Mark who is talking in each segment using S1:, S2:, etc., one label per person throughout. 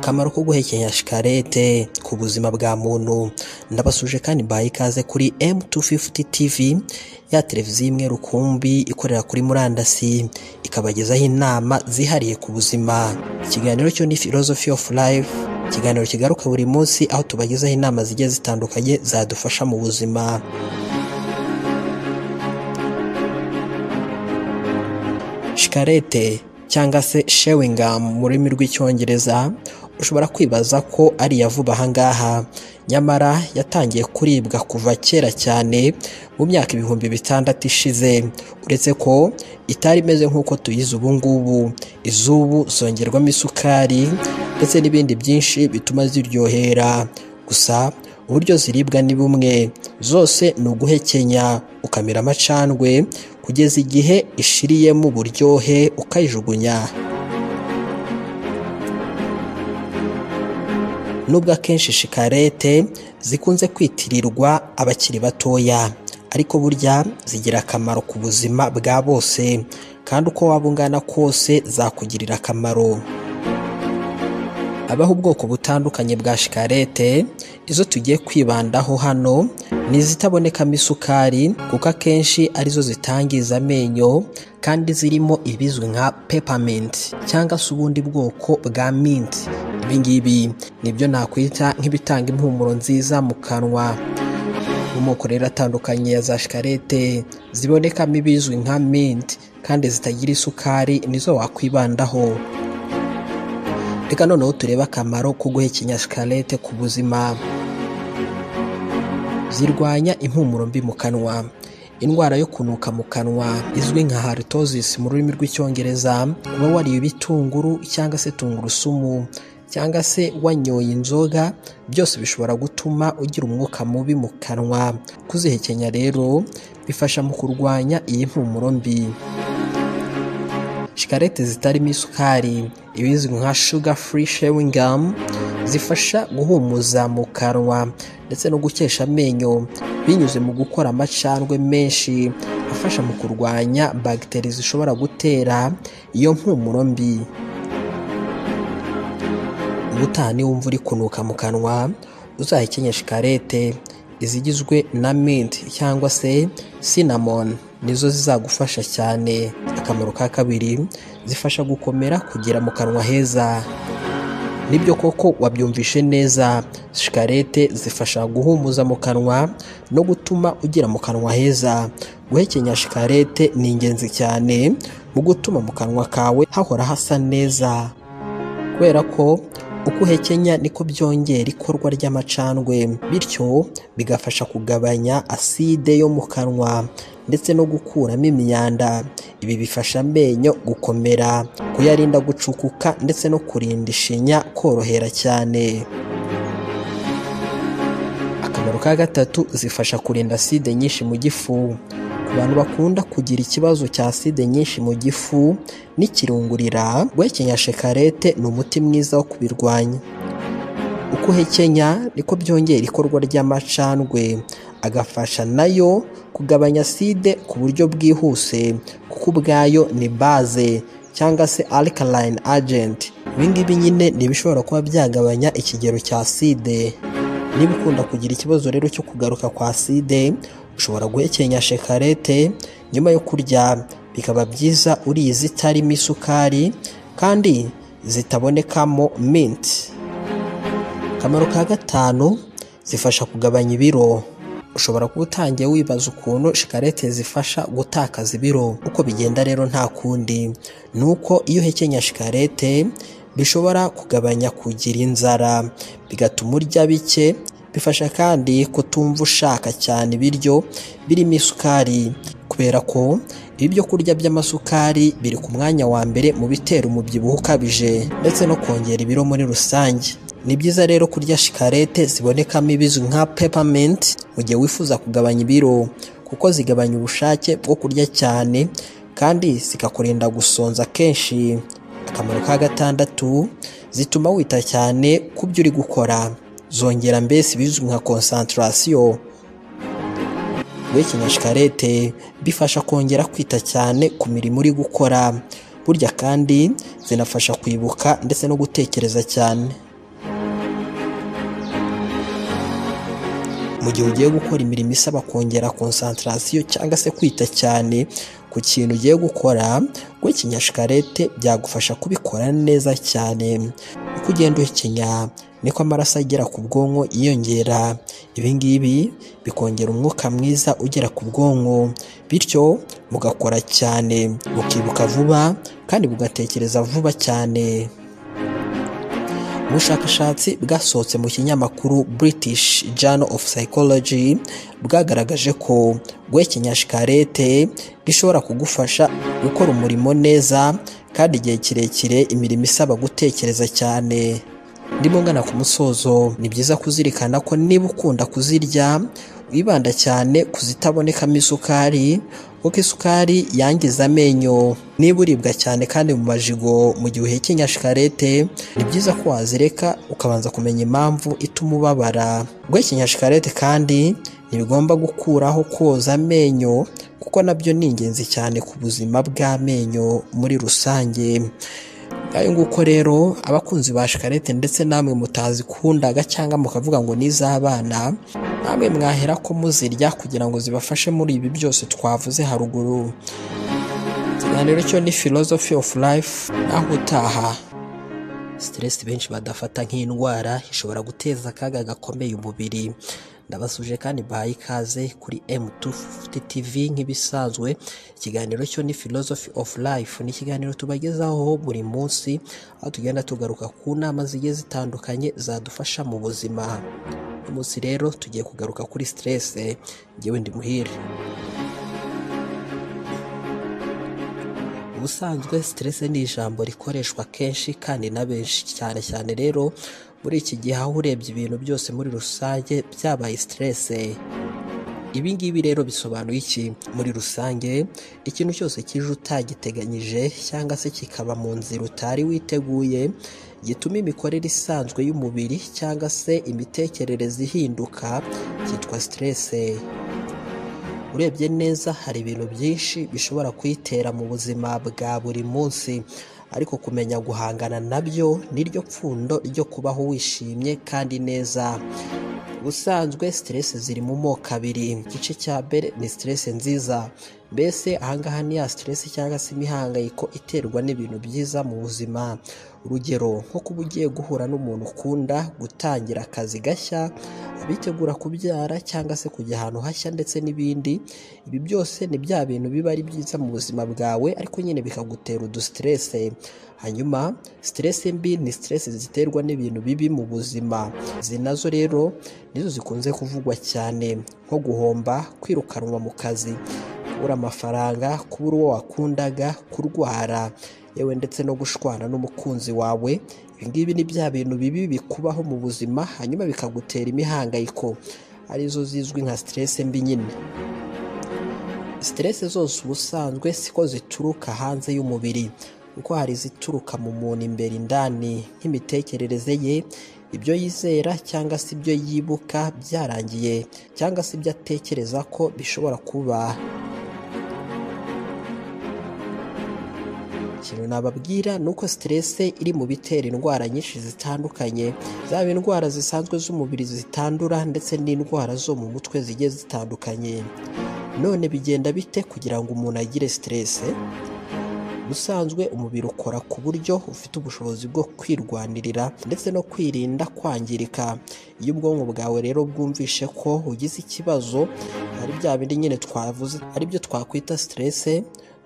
S1: Akamaro ko guhekenya shikarete ku buzima bwa muntu. Ndabasuje kandi mbahaye ikaze kuri M250 TV, ya televiziyo imwe rukumbi ikorera kuri murandasi, ikabagezaho inama zihariye ku buzima. Ikiganiro cyo ni Philosophy of Life, ikiganiro kigaruka buri munsi aho tubagezaho inama zigiye zitandukanye zadufasha mu buzima. Shikarete cyangwa se chewing gum mu rurimi rw'Icyongereza, ushobora kwibaza ko ari iya vuba aha ngaha, nyamara yatangiye kuribwa kuva kera cyane mu myaka 6000 ishize, uretse ko itari imeze nk'uko tuyizi ubu ngubu. Izubu zongerwamo isukari ndetse n'ibindi byinshi bituma ziryohera, gusa uburyo ziribwa ni bumwe, zose ni uguhekenya ukamira amacandwe kugeza igihe ishiriyemo uburyohe ukayijugunya. Nubwo akenshi shikarete zikunze kwitirirwa abakiri batoya, ariko burya zigira akamaro ku buzima bwa bose, kandi uko waba ungana kose zakugirira akamaro. Habaho ubwoko butandukanye bwa shikarete, izo tugiye kwibandaho hano ni izitabonekamo isukari kuko akenshi arizo zitangiza amenyo, kandi zirimo ibizwi nka peppermint cyangwa se ubundi bwoko bwa mint. Ibi ngibi nibyo nakwita nk'ibitanga impumuro nziza mu kanwa. Mu moko rero atandukanye ya za shikarete zibonekamo ibizwi nka mint kandi zitagira isukari nizo wakwibandaho. Reka noneho turebe akamaro ko guhekenya shikarete ku buzima. Zirwanya impumuro mbi mu kanwa. Indwara yo kunuka mu kanwa izwi nka halitosis mu rurimi rw'Icyongereza, kuba wariye ibitunguru cyangwa se tungurusumu cyangwa se wanyoye inzoga, byose bishobora gutuma ugira umwuka mubi mu kanwa. Kuzihekenya rero bifasha mu kurwanya iyi mpumuro mbi. Shikarete zitarimo isukari, ibizwi nka sugar free chewing gum, zifasha guhumuza mu kanwa ndetse no gukesha amenyo binyuze mu gukora amacandwe menshi afasha mu kurwanya bagiteri zishobora gutera iyo mpumuro mbi. Ubutaha niwumva uri kunuka mu kanwa, uzahekenye shikarete izigizwe na mint cyangwa se cinnamon, nizo zizagufasha cyane. Akamaro ka kabiri, zifasha gukomera kugira mu kanwa heza. Nibyo koko wabyumvishe neza, shikarete zifasha guhumuza mu kanwa no gutuma ugira mu kanwa heza. Guhekenya shikarete ni ingenzi cyane mu gutuma mu kanwa kawe hahora hasa neza, kubera ko uko uhekenya niko byongera ikorwa ry'amacandwe, bityo bigafasha kugabanya aside yo mu kanwa ndetse no gukuramo imyanda. Ibi bifasha amenyo gukomera, kuyarinda gucukuka ndetse no kurinda ishinya korohera cyane. Akamaro ka gatatu, zifasha kurinda aside nyinshi mu gifu. Ku bantu bakunda kugira ikibazo cya aside nyinshi mu gifu n'ikirungurira, guhekenya shikarete ni umuti mwiza wo kubirwanya. Uko uhekenya niko byongera ikorwa ry'amacandwe, agafasha nayo kugabanya aside ku buryo bwihuse, kuko ubwayo ni base cyangwa se alkaline agent. Ibi ngibi nyine ni ibishobora kuba byagabanya ikigero cya aside. Niba ukunda kugira ikibazo rero cyo kugaruka kwa aside, ushobora guhekenya shikarete nyuma yo kurya, bikaba byiza uriye izitarimo isukari kandi zitabonekamo mint. Akamaro ka gatanu, zifasha kugabanya ibiro. Ushobora kuba utangiye wibaza ukuntu shikarete zifasha gutakaza ibiro. Uko bigenda rero nta kundi, ni uko iyo uhekenya shikarete bishobora kugabanya kugira inzara, bigatuma urya bike. Bifasha kandi kutumva ushaka cyane ibiryo birimo isukari, kubera ko ibyo kurya by'amasukari biri ku mwanya wa mbere mu bitera umubyibuho ukabije ndetse no kongera ibiro muri rusange. Ni byiza rero kurya shikarete zibonekamo ibizwi nka peppermint mu gihe wifuza kugabanya ibiro, kuko zigabanya ubushake bwo kurya cyane kandi zikakurinda gusonza kenshi. Akamaro ka gatandatu, zituma wita cyane ku byo uri gukora, zongera mbese ibizwi nka concentration. Guhekenya shikarete bifasha kongera kwita cyane ku mirimo uri gukora. Burya kandi zinafasha kwibuka ndetse no gutekereza cyane. Mu gihe ugiye gukora imirimo isaba kongera concentration cyangwa se kwita cyane ku kintu ugiye gukora, guhekenya shikarete byagufasha kubikora neza cyane. Uko ugenda uhekenya niko amaraso agera ku bwonko yiyongera. Ibi ngibi bikongera umwuka mwiza ugera ku bwonko, bityo mugakora cyane, bukibuka vuba kandi bugatekereza vuba cyane. Ubushakashatsi bwasohotse mu kinyamakuru British Journal of Psychology bwagaragaje ko guhekenya shikarete bishobora kugufasha gukora umurimo neza kandi igihe kirekire, imirimo isaba gutekereza cyane. Ndimo ngana ku musozo, ni byiza kuzirikana ko niba ukunda kuzirya wibanda cyane ku zitabonekamo isukari, kuko isukari yangiza amenyo. Niba uribwa cyane kandi mu majigo mu gihe uhekenya shikarete, ni byiza ko wazireka ukabanza kumenya impamvu ituma ubabara. Guhekenya shikarete kandi ntibigomba gukuraho koza amenyo, kuko nabyo ni ingenzi cyane ku buzima bw'amenyo muri rusange. Ngayo nguko rero, abakunzi ba shikarete ndetse namwe mutazikundaga cyangwa mukavuga ngo ni iz'abana, namwe mwahera ko muzirya kugira ngo zibafashe muri ibi byose twavuze haruguru. Ikiganiro cyo ni Philosophy of Life, naho utaha. Stress benshi badafata nk'indwara ishobora guteza akaga gakomeye umubiri. Ndabasuje kandi bahaye ikaze kuri M250 TV nk'ibisanzwe. Ikiganiro cyo ni Philosophy of Life, ni ikiganiro tubagezaho buri munsi aho tugenda tugaruka ku nama zigiye zitandukanye zadufasha mu buzima. Uyu munsi rero tugiye kugaruka kuri stress. Njyewe ndi Muhire. Ubusanzwe stress ni ijambo rikoreshwa kenshi kandi na benshi, cyane cyane rero muri iki gihe aho urebye ibintu byose muri rusange byabaye stress. Ibi ngibi rero bisobanuye iki? Muri rusange ikintu cyose kije utagiteganyije cyangwa se kikaba mu nzira utari witeguye, gituma imikorere isanzwe y'umubiri cyangwa se imitekerereze ihinduka, cyitwa stress. Urebye neza hari ibintu byinshi bishobora kuyitera mu buzima bwa buri munsi, ariko kumenya guhangana nabyo niryo pfundo ryo kubaho wishimye kandi neza. Ubusanzwe stress ziri mu moko abiri. Igice cya mbere ni stress nziza, mbese ahangaha ni ya stress cyangwa se imihangayiko iterwa n'ibintu byiza mu buzima. Urugero nko kuba ugiye guhura n'umuntu ukunda, gutangira akazi gashya, abitegura kubyara cyangwa se kujya ahantu hashya ndetse n'ibindi. Ibi byose ni bya bintu biba ari byiza mu buzima bwawe, ariko nyine bikagutera udustress. Hanyuma stress mbi ni stress ziterwa n'ibintu bibi mu buzima. Izi nazo rero nizo zikunze kuvugwa cyane, nko guhomba, kwirukanwa mu kazi, kubura amafaranga, kubura uwo wakundaga, kurwara, yewe ndetse no gushwana n'umukunzi wawe. Ibi ngibi ni bya bintu bibi bikubaho mu buzima hanyuma bikagutera imihangayiko, arizo zizwi nka stress mbi nyine. Stress zose ubusanzwe siko zituruka hanze y'umubiri, kuko hari izituruka mu muntu imbere indani, nk'imitekerereze ye, ibyo yizera cyangwa se ibyo yibuka byarangiye, cyangwa se ibyo atekereza ko bishobora kuba. Ikintu nababwira ni uko stress iri mu bitera indwara nyinshi zitandukanye, zaba indwara zisanzwe z'umubiri zitandura ndetse n'indwara zo mu mutwe zigiye zitandukanye. None bigenda bite kugira ngo umuntu agire stress? Ubusanzwe umubiri ukora ku buryo ufite ubushobozi bwo kwirwanirira ndetse no kwirinda kwangirika. Iyo ubwonko bwawe rero bwumvishe ko ugize ikibazo, ari bya bindi nyine twavuze, ari byo twakwita stress,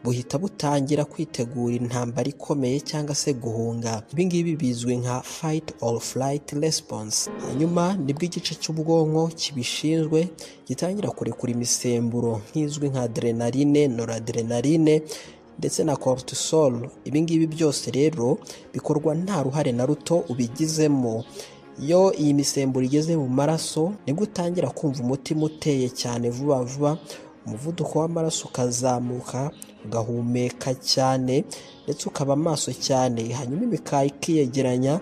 S1: buhita butangira kwitegura intambara ikomeye cyangwa se guhunga. Ibi ngibi bizwi nka fight or flight response. Hanyuma nibwo igice cy'ubwonko kibishinzwe gitangira kurekura imisemburo nk'izwi nka adrenaline, noradrenaline ndetse na cortisol. Ibi ngibi byose rero bikorwa nta ruhare na ruto ubigizemo. Iyo iyi misemburo igeze mu maraso, nibwo utangira kumva umutima uteye cyane vuba vuba, umuvuduko w'amaraso ukazamuka, ugahumeka cyane ndetse ukaba amaso cyane, hanyuma imikaya ikiyegeranya,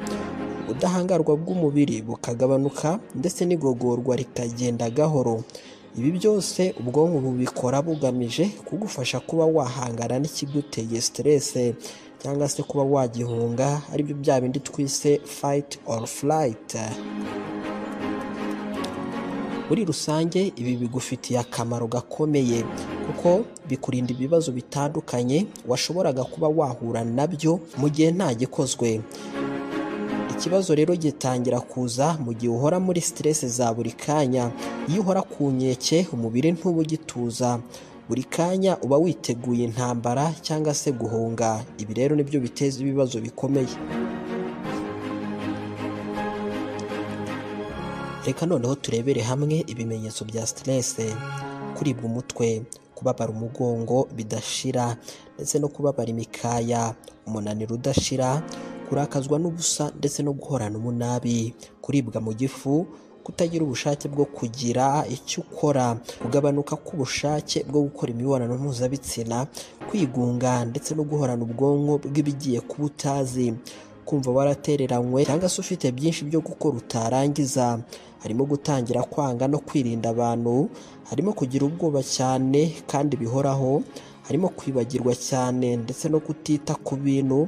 S1: ubudahangarwa bw'umubiri bukagabanuka ndetse n'igogorwa rikagenda gahoro. Ibi byose ubwonko bubikora bugamije kugufasha kuba wahangana n'ikiguteye stress cyangwa se kuba wagihunga, aribyo bya bindi twise fight or flight. Muri rusange ibi bigufitiye akamaro gakomeye kuko bikurinda ibibazo bitandukanye washoboraga kuba wahura nabyo mu gihe nta gikozwe. Ikibazo rero gitangira kuza mu gihe uhora muri stress za buri kanya. Iyo uhora ku nkeke umubiri ntuba ugituza, buri kanya uba witeguye intambara cyangwa se guhunga. Ibi rero nibyo biteza ibibazo bikomeye. Reka noneho turebere hamwe ibimenyetso bya stress: kuribwa umutwe, kubabara umugongo bidashira ndetse no kubabara imikaya, umunaniro udashira, kurakazwa n'ubusa ndetse no guhorana umunabi, kuribwa mu gifu, kutagira ubushake bwo kugira icyo ukora, kugabanuka k'ubushake bwo gukora imibonano mpuzabitsina, kwigunga ndetse no guhorana ubwonko bw'ibigiye kuba utazi, kumva waratereranywe cyangwa se ufite byinshi byo gukora utarangiza. Harimo gutangira kwanga no kwirinda abantu, harimo kugira ubwoba cyane kandi bihoraho, harimo kwibagirwa cyane ndetse no kutita ku bintu,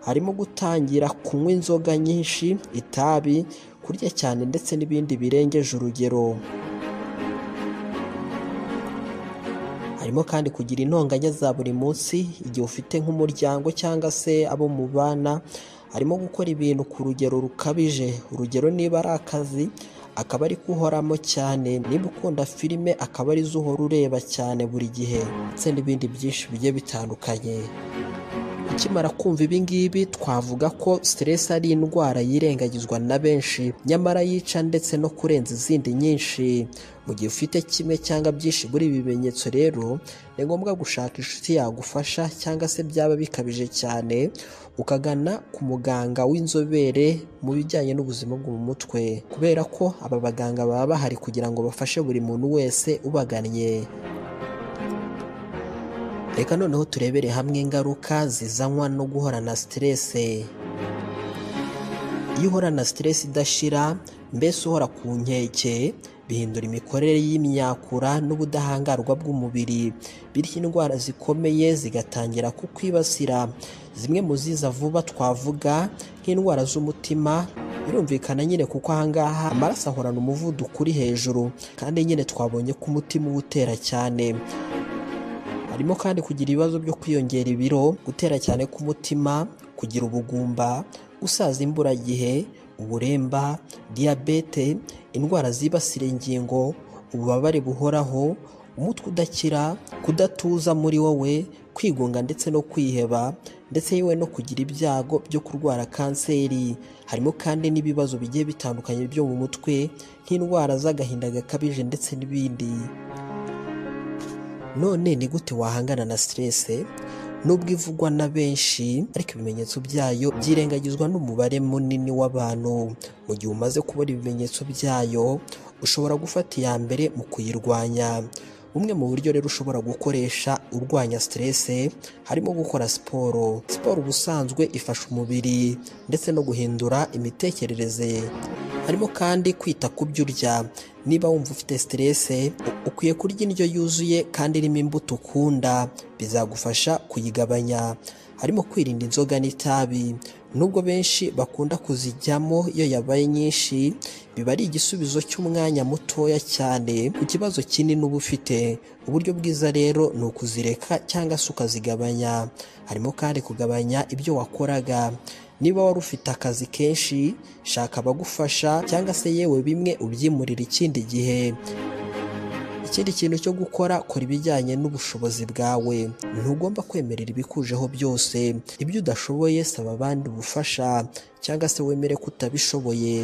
S1: harimo gutangira kunywa inzoga nyinshi, itabi, kurya cyane ndetse n'ibindi birengeje urugero. Harimo kandi kugira intonganya za buri munsi igihe ufite nk'umuryango cyangwa se abo mubana, harimo gukora ibintu ku rugero rukabije. Urugero niba ari akazi akaba ari kuhoramo cyane, niba ukunda filime akaba arizo uhora ureba cyane buri gihe, ndetse n'ibindi byinshi bigiye bitandukanye. Ukimara kumva ibi ngibi twavuga ko stress ari indwara yirengagizwa na benshi, nyamara yica ndetse no kurenza izindi nyinshi. Mu gihe ufite kimwe cyangwa byinshi muri ibi bimenyetso rero, ni ngombwa gushaka inshuti yagufasha cyangwa se byaba bikabije cyane ukagana ku muganga w'inzobere mu bijyanye n'ubuzima bwo mu mutwe, kubera ko aba baganga baba bahari kugira ngo bafashe buri muntu wese ubagannye. Reka noneho turebere hamwe ingaruka zizanwa no guhorana stress. Iyo uhorana stress idashira, mbese uhora ku nkeke, bihindura imikorere y'imyakura n'ubudahangarwa bw'umubiri, bityo indwara zikomeye zigatangira kukwibasira. Zimwe mu ziza vuba twavuga nk'indwara z'umutima, birumvikana nyine kuko ahangaha amaraso ahorana umuvuduko uri hejuru, kandi nyine twabonye ko umutima uba utera cyane. Harimo kandi kugira ibibazo byo kwiyongera ibiro, gutera cyane k'umutima, kugira ubugumba, gusaza imburagihe, uburemba, diyabete, indwara zibasira ingingo, ububabare buhoraho, umutwe udakira, kudatuza muri wowe, kwigunga ndetse no kwiheba, ndetse yewe no kugira ibyago byo kurwara kanseri. Harimo kandi n'ibibazo bigiye bitandukanye byo mu mutwe nk'indwara z'agahinda gakabije ndetse n'ibindi. None ni gute wahangana na stress? Nubwo ivugwa na benshi, ariko ibimenyetso byayo byirengagizwa n'umubare munini w'abantu. Mu gihe umaze kubona ibimenyetso byayo, ushobora gufata iya mbere mu kuyirwanya. Bumwe mu buryo rero ushobora gukoresha urwanya stress harimo gukora siporo. Siporo ubusanzwe ifasha umubiri ndetse no guhindura imitekerereze. Harimo kandi kwita ku byo urya. Niba wumva ufite stress, ukwiye kurya indyo yuzuye kandi irimo imbuto ukunda, bizagufasha kuyigabanya. Harimo kwirinda inzoga n'itabi. Nubwo benshi bakunda kuzijyamo iyo yabaye nyinshi, biba ari igisubizo cy'umwanya mutoya cyane ku kibazo kinini uba ufite. Uburyo bwiza rero ni ukuzireka cyangwa se ukazigabanya. Harimo kandi kugabanya ibyo wakoraga. Niba wari ufite akazi kenshi, shaka abagufasha cyangwa se yewe bimwe ubyimurira ikindi gihe. Ikindi kintu cyo gukora, kora ibijyanye n'ubushobozi bwawe. Ntugomba kwemerera ibikujeho byose. Ibyo udashoboye saba abandi ubufasha cyangwa se wemere ko utabishoboye.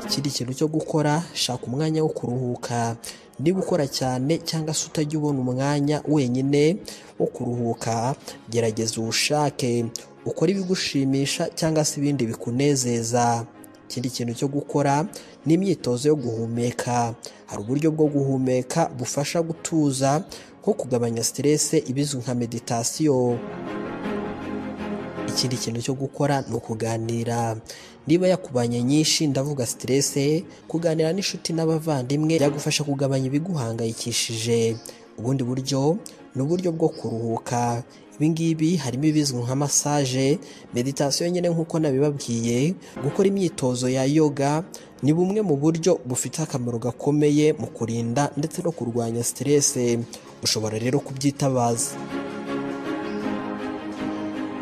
S1: Ikindi kintu cyo gukora, shaka umwanya wo kuruhuka. Niba ukora cyane cyangwa se utajya ubona umwanya wenyine wo kuruhuka, gerageza uwushake, ukore ibigushimisha cyangwa se ibindi bikunezeza. Ikindi kintu cyo gukora ni imyitozo yo guhumeka. Hari uburyo bwo guhumeka bufasha gutuza, nko kugabanya stress ibizwi nka meditasiyo. Ikindi kintu cyo gukora ni ukuganira. Niba yakubanye nyinshi, ndavuga stress, kuganira n'inshuti n'abavandimwe byagufasha kugabanya ibiguhangayikishije. Ubundi buryo ni uburyo bwo kuruhuka. Ibi ngibi harimo ibizwi nka massage, meditasiyo nyine nk'uko nabibabwiye, gukora imyitozo ya yoga Ni bumwe mu buryo bufite akamaro gakomeye mu kurinda ndetse no kurwanya stress. Ushobora rero kubyitabaza.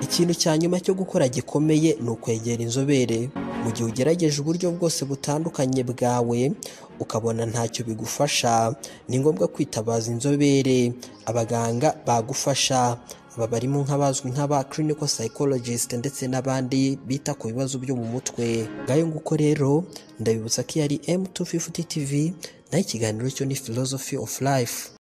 S1: Ikintu cya nyuma cyo gukora gikomeye ni ukwegera inzobere. Mu gihe ugerageje uburyo bwose butandukanye bwawe ukabona ntacyo bigufasha, ni ngombwa kwitabaza inzobere. Abaganga bagufasha, aba barimo nk'abazwi nk'aba clinical psychologist ndetse n'abandi bita ku bibazo byo mu mutwe. Ngayo nguko rero, ndabibutsa ko iyi ari M250 TV, naho ikiganiro cyo ni Philosophy of Life.